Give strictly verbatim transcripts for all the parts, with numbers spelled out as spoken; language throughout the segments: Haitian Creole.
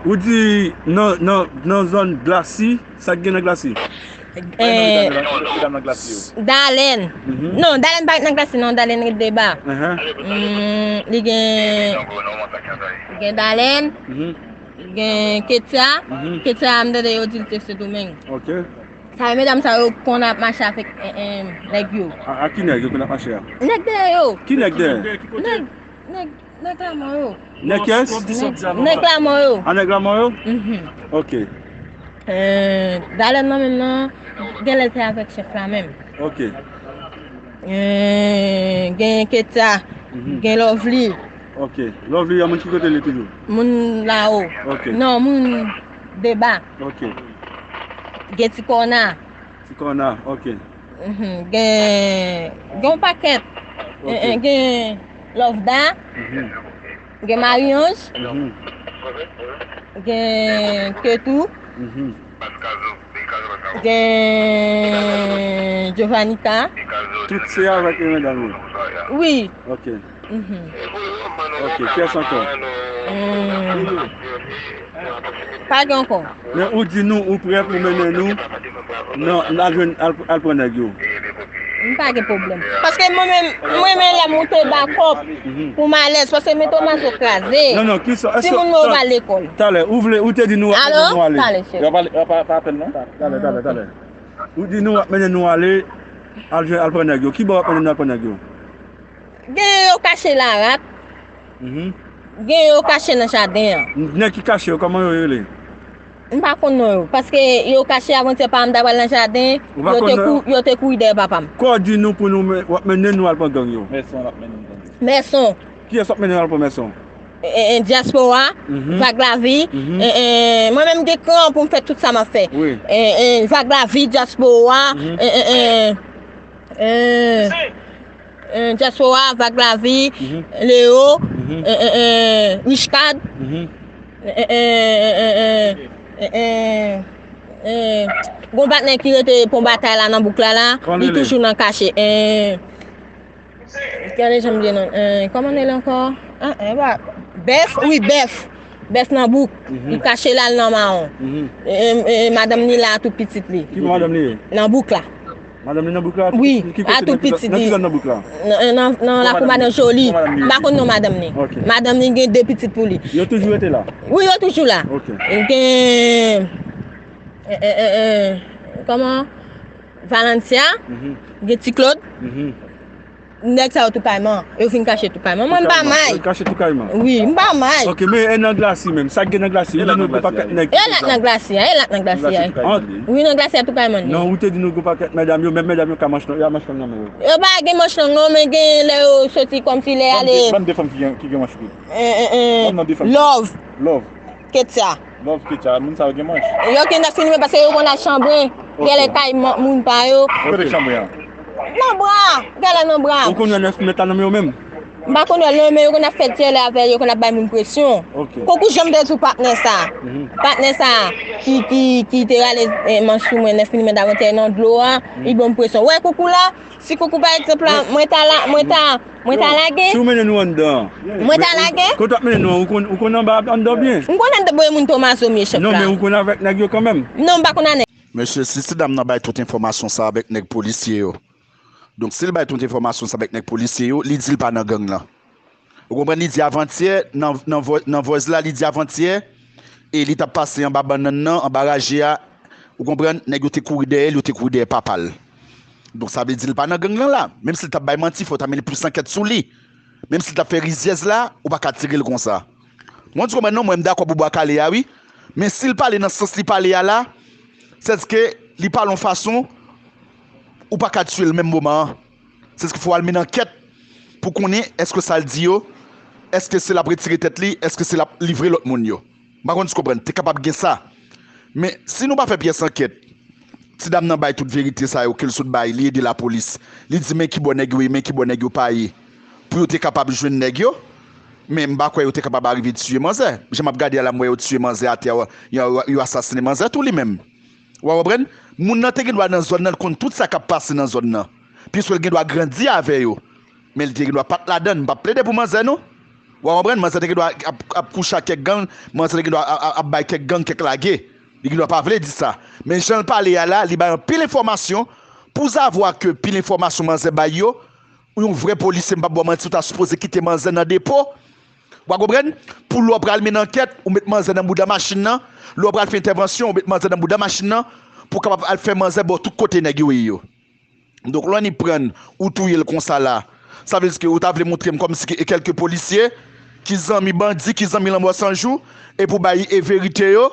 Ou di nan, nan, nan zòn Glasi, sa k gen nan Glasi? Eh, Dalen. Non, Dalen pa ret nan Glasi, non, Dalen ret Deba. Mhm. Mm, li gen, gen Dalen, gen Ketya. Mhm. Ketya, m tande yo di l te Sendomeng. Ok. Sa yo, medam sa yo konn ap mache avèk, eh, eh, nèg yo. A, a ki nèg yo konn ap mache a? Nèg dèyè yo. Ki nèg dèyè? Nèg, nèg, nèg Lamò yo. Nèg kiyès? Nèg, nèg Lamò yo. A, nèg Lamò yo? Mhm. Ok. Eh, Dalen nan menm nan, genlè l te avèk chèf la menm. Ok. Eh, gen Ketya, mhm, gen Lovely. Ok. Lovely, yon moun ki kote li toujou? Moun Lawo. Ok. Non, moun Deba. Ok. Gen Ti Kòna. Ti Kòna, ok. Mhm. Gen, gen yon pakèt. Ok. Eh, eh, gen Lovda. Mhm. Gen Marie-Ange. Mhm. Gen Ketou. Mhm. Gen Jovanita. Tout se avèk medam yo? Wi. Ok. Mhm. Ok, kiyès ankò? Hmm. Pa gen ankò. Men ou di nou ou prè pou mennen nou nan, al jwenn, al, al pran nèg yo. M pa gen pwoblèm. Paske mwen menm, mwen menm lè m moute bakòp, mhm, pou m alèz, paske men Tomazo kraze. Non, non, ki sa, èske timoun mwen yo pa al lekòl. Talè, ou vle, ou te di nou w ap mennen nou ale. Alo? Talè, chèf. Y ap ale, y ap, pa, pa apèl non. Talè, talè, talè. Ou di nou w ap mennen nou ale, al jwenn, al pran nèg yo. Ki bò w ap mennen nou al pran nèg yo? Gen yo kache Larat. Mhm. Gen yo kache nan jaden an. Nèg ki kache yo, kòman yo rele? M pa konn non yo, paske yo kache avantyè pa m ta pral nan jaden, yo te kou-, yo te kouri dèyè papa m. Kò di nou pou nou men-, w ap mennen nou al pran gang yo. Mèson l ap mennen gang yo. Mèson. Kiyès w ap mennen al pran Mèson? E, e, e, Dyaspora, mhm, Vag Lavi, mhm, e, e, mwen menm gen kran pou m fè tout sa m ap fè. Wi. E, e, Vag Lavi, Dyaspora, mhm, e, e, e, e, eh, Dyaspora, Vag Lavi, mhm, Leo, mhm, eh, eh, eh, Richcard, mhm, eh, eh, eh, gon patnè ki rete Pon Batay la nan bouk la la, li toujou nan kache. Eh, kèlè jan m di non, eh, kòman l rele ankò? Ah, eh, ba, Bèf, wi, Bèf. Bèf nan bouk. Mhm. Li kache la, l nan mawon. Mhm. E, e, e, madanm li la a tout pitit li. Ki bò madanm li ye? Nan bouk la. Madanm li nan bouk la? Wi, a tout pitit li. Nan ki zòn nan bouk la? Nan, nan, nan lakou madanm Joli. M pa konn non madanm li. Ok. Madanm li gen de pitit pou li. Yo toujou rete la? Wi, yo toujou la. Ok. Gen, e, e, e, e, kòman? Valentia, mhm, gen Ti Claude. Mhm. Nèg sa yo tou kay man. Yo vin kache tou kay man. Mwen, m pa may. Yo kache tou kay man. Wi, m pa may. Ok, men e nan Glasi menm. Sa k gen nan Glasi? Ou di nou gon pakèt nèg. E la k nan Glasi a, e la k nan Glasi a. Wi, nan Glasi a tou kay man. Non, ou te di nou gon pakèt medam yo, menm medam yo ka manch long, y a manch long nan men yo. Yo pa gen manch long non, men gen lè yo soti kòmsi lè y ale. Ban m de fanm ki gen, ki gen manch kout. Eh, eh, eh. Ban m non de fanm. Love. Love. Ketya. Love Ketya, moun sa yo gen manch. Yo gen nèf milimetan paske yo konn al chanbren. Ok. Genlè kay moun pa yo. Kote chanbren an? Nan bra. Genlè nan bra. Ou konn wè nèf milimetan nan men yo menm? M pa konn wè l non, men yo konn ap fè dyèlè avè l, yo konn ap bay moun presyon. Ok. Koukou, jan m te di w patnè sa. Mhm. Patnè sa ki, ki, ki te rale, eh, manch sou mwen, nèf milimetan avantyè nan dlo a, mhm, li ban m presyon. Wè Koukou la, si Koukou pa egzanp la, mwen ta la, mwen ta, mwen ta lage. Si w mennen nou anndan. Mwen ta lage. Kote w ap mennen nou an, ou konn, ou konn anba anndan byen? M konn anndan byen moun Tomazo m ye chèf la. Non, men ou konn avèk nèg yo kanmenm. Non, m pa konn a nèg. Mesye, si ti dam nan bay tout enfòmasyon sa avèk nèg polisye yo. Donk, si l bay tout enfòmasyon sa avèk nèg polisye yo, li di l pa nan gang lan. Ou konprann, li di avantyè, nan, nan vo-, nan voice la, li di avantyè, e li t ap pase anba bannann nan, anba raje a, ou konprann, nèg yo te kouri dèyè l, yo te kouri dèyè papa l. Donk, sa vle di l pa nan gang lan la. Menm si l t ap bay manti, fò w ta mennen plis ankèt sou li. Menm si l t ap fè rizyèz la, ou pa ka tire l konsa. Mwen di konprann non, mwen m dakò pou bwa kale a, wi. Men si l pale nan sans li pale a la, sètke li pale yon fason, ou pa ka tiye l menm moman an. Sètke fò w al mennen ankèt pou konnen èske sa l di yo, èske se l ap retire tèt li, èske se l ap livre lòt moun yo. M pa konn si w konprann, te kapab gen sa. Men, si nou pa fè pyès ankèt, ti dam nan bay tout verite sa yo ke l sot bay, li ede lapolis. Li di men ki bò nèg yo ye, men ki bò nèg yo pa ye. Pou yo te kapab jwenn nèg yo, men m pa kwè yo te kapab arive tiye manzè. Jan m ap gade a la, m wè yo tiye manzè atè, yo, yo, yo asasinen manzè tou li menm. Ou konprann? Moun nan te gen dwa nan zòn nan, l konn tout sa k ap pase nan zòn nan. Piske l gen dwa grandi avè yo. Men l te gen dwa pa t ladan l. M p ap plede pou manzè non. Ou konprann? Manzè te gen dwa ap, ap kouche ak kèk gang, manzè te gen dwa ap, ap, ap bay kèk gang kèk lage. Li gen dwa pa vle di sa. Men jan l pale a la, li bay anpil enfòmasyon. Pou zavwa ke pil enfòmasyon manzè bay yo, yon vrè polisye, m p ap ba w manti, ou ta sipoze kite manzè nan depo. Ou konprann? Pou lè w pral mennen ankèt, ou met manzè nan bouda machin nan. Lè w pral fè entèvansyon, ou met manzè nan bouda machin nan. Pou w kapab al fè manzè ba w tout kote nèg yo ye yo. Donk, lè w annik prann, ou touye l konsa la. Sa vle di ke ou ta vle montre m kòmsi ke e kèlke polisye ki zanmi bandi, ki zanmi Lanmò San Jou, epi w bay e verite yo,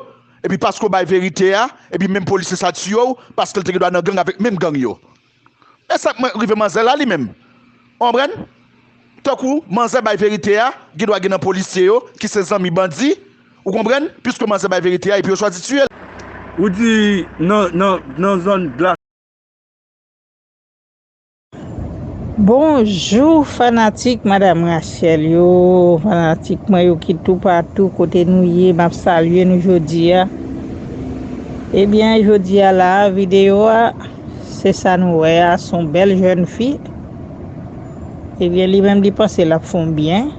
epi paske w bay verite a, epi menm polisye sa tiye w, paske l te gen dwa nan gang avèk menm gang yo. E sa k rive manzè la li menm. Ou konprann? Tankou manzè bay verite a, gen dwa gen nan polisye yo ki se zanmi bandi, ou konprann? Piske manzè bay verite a, epi yo chwazi tiye l. Ou di nan, nan, nan zòn glas. Bonjou fanatik Madam Rachel yo, fanatik mwen yo ki toupatou kote nou ye, m ap salye nou jodi a. Ebyen, jodi a la, videyo a, se sa nou wè a, se yon bèl jèn fi. Ebyen, li menm li panse l ap fè yon byen.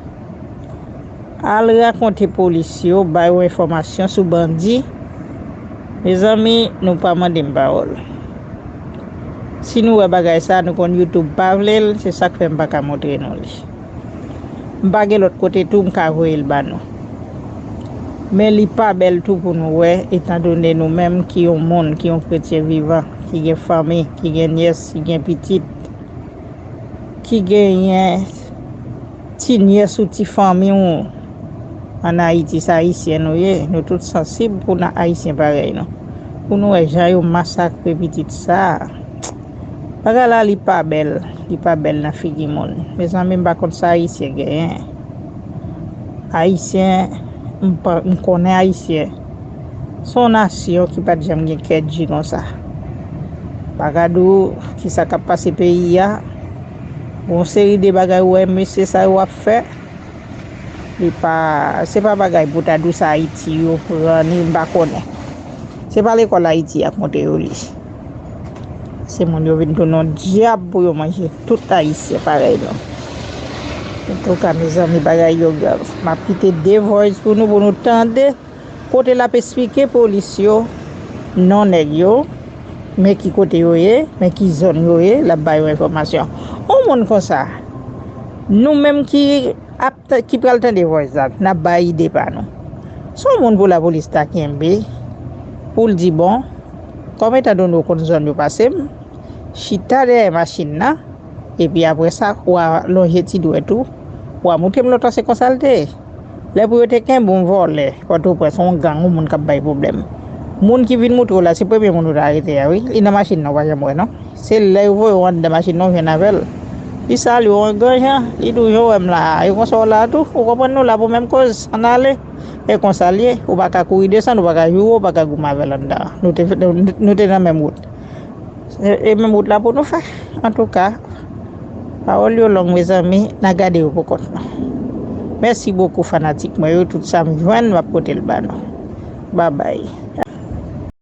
Al rakonte polis yo, bay yon enfòmasyon sou bandi. Mezanmi, nou pa mande m pawòl. Si nou wè bagay sa, nou konn YouTube pa vle l, se sa k fè m pa ka montre nou li. M pa gen lòt kote tou m ka voye l ba nou. Men li pa bèl tou pou nou wè, etandone nou menm ki yon moun, ki yon kretyen vivan, ki gen fanmi, ki gen nyès, ki gen pitit, ki genyen ti nyès ou ti fanmi w ann Ayiti, se Ayisyen nou ye. Nou tout sansib pou nan Ayisyen parèy nou. Pou nou wè jan yo masakre pitit sa. Bagay la li pa bèl, li pa bèl nan figi moun. Mezanmi, m pa konn sa Ayisyen genyen. Ayisyen, m pa, m konnen Ayisyen se yon nasyon ki pa t janm gen kè di konsa. Pa ka di w kisa k ap pase peyi a. Gon seri de bagay ou wè mesye sa yo ap fè. Li pa, se pa bagay pou ta di w sa Ayiti yo pran ni m pa konnen. Se pa lekòl Ayiti y ap montre yo li. Se moun yo vin tounen yon dyab pou yo manje tout Ayisyen parèy nou. Antouka, mezanmi, bagay yo grav. M ap kite The Voice pou nou, pou nou tande kote l ap esplike polis yo non nèg yo, men ki kote yo ye, men ki zòn yo ye, l ap ba yo enfòmasyon. Yon moun konsa, nou menm ki ap, ki pral tande The Voice la, n ap bay ide pa nou. Se yon moun pou lapolis ta kenbe, pou l di, bon, kòm etandone w konn zòn yo pase m, chita dèyè machin nan, epi apre sa, w a lonje ti dwèt ou, w a montre m lontan se konsa l te ye. Lè pou yo te kenbe yon vòlè, Pòtoprens, yon gang, yon moun k ap bay pwoblèm. Moun ki vin montre w la, se premye moun ou ta arete a, wi. Li nan machin nan, ou pa janm wè, non. Se lè yo voye w anndan machin nan, ou jwenn avè l. Li salye w yon gran jan, li di w, jan w wè m la a, e konsa w la a tou. Ou konprann nou la pou menm koz, ann ale. E konsa l ye, ou pa ka kouri desann, ou pa ka joure, ou pa ka goumen avè l anndan an. Nou te, nou, nou te nan menm wout. E, e menm wout la pou nou fè. Antouka, pawòl yo long, mezanmi, n a gade yo pou kont nou. Mèsi bokou fanatik mwen yo, tout sa m jwenn, m ap pote l ba nou. Babay.